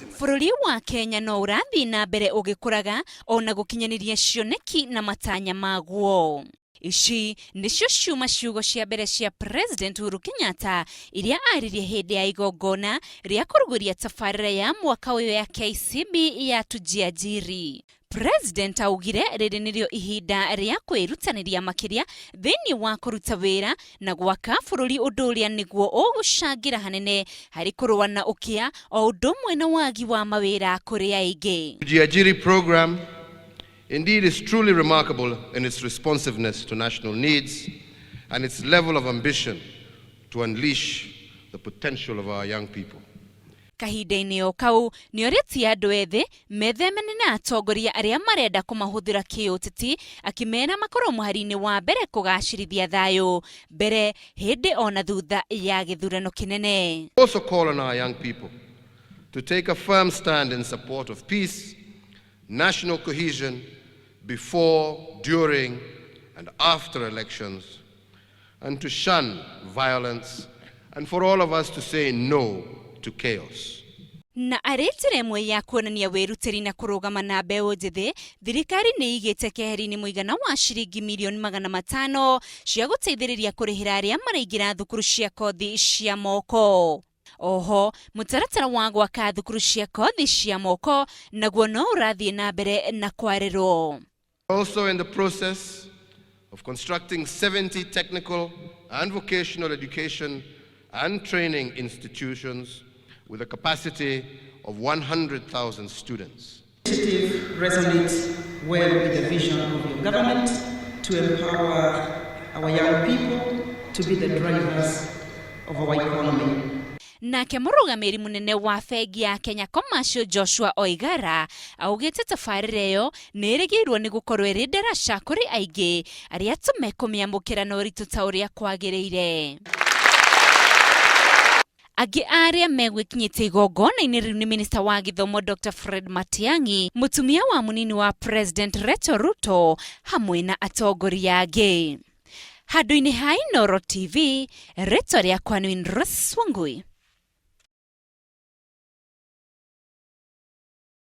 Bũrũri wa Kenya no ũrathiĩ na mbere ũgĩkũraga ona gũkinyanĩria cioneki na matanya maguo. Ici nĩcio ciuma ciugo cia mbere cia President Uhuru Kenyatta iria aririe hĩndĩ ya igongona rĩa kũrugũria tabarĩra ya mwaka ũyũ ya KCB ya Tujiajiri. President augire rĩrĩ nĩrĩo ihinda rĩa kwĩrutanĩria makĩria thĩinĩ wa kũruta wĩra na gwaka bũrũri ũndũ ũrĩa nĩguo ũgũcangĩra hanene harĩ kũrũa na ũkĩa o ũndũ ũmwe na wagi wa mawĩra kũrĩ aingĩ. Tujiajiri program indeed is truly remarkable in its responsiveness to national needs and its level of ambition to unleash the potential of our young people. Kahinda-inĩ o kau nĩ orĩtie andũ ethĩ methemane na atongoria arĩa marenda kũmahũthĩra kĩũteti akĩmera makorwo mũhari-inĩ wa mbere kũgacĩrithia thayũ mbere hĩndĩ ona thutha ya gĩthurano kĩnene. Also call on our young people to take a firm stand in support of peace, national cohesion before, during, and after elections, and to shun violence, and for all of us to say no to chaos. Na arĩ njĩra ĩmwe ya kuonania wĩrutĩri na kũrũgama na mbeũ njĩthĩ, thirikari nĩ ĩigĩte keheri-inĩ mũigana wa ciringi mirioni 500 cia gũteithĩrĩria kũrĩhĩra arĩa maraingĩra thukuru cia kothi cia moko. Oho, mũtaratara wa gwaka thukuru cia kothi cia moko naguo no ũrathiĩ na mbere na kwarĩrwo. Also in the process of constructing 70 technical and vocational education and training institutions with a capacity of 100,000 students. Initiative resonates well with the vision of your government to empower our young people to be the drivers of our economy. Nake mũrũgamĩrĩri mũnene wa bengi ya Kenya Commercial Joshua Oigara augĩte tabarĩra ĩyo nĩ ĩrĩgĩrĩirwo nĩ gũkorwo ĩrĩ ndaraca kũrĩ aingĩ arĩa tũmekũmĩamũkĩra na ũritũ ta ũrĩa kwagĩrĩire. Angĩ arĩa megwĩkinyĩtie igongona-inĩ rĩu nĩ minista wa gĩthomo Dr Fred Matiang'i, mũtumia wa mũnini wa President Rachel Ruto hamwe na atongoria angĩ. Handũ-inĩ ha Inooro TV, rĩtwa rĩakwa nĩ Winrose Wangui.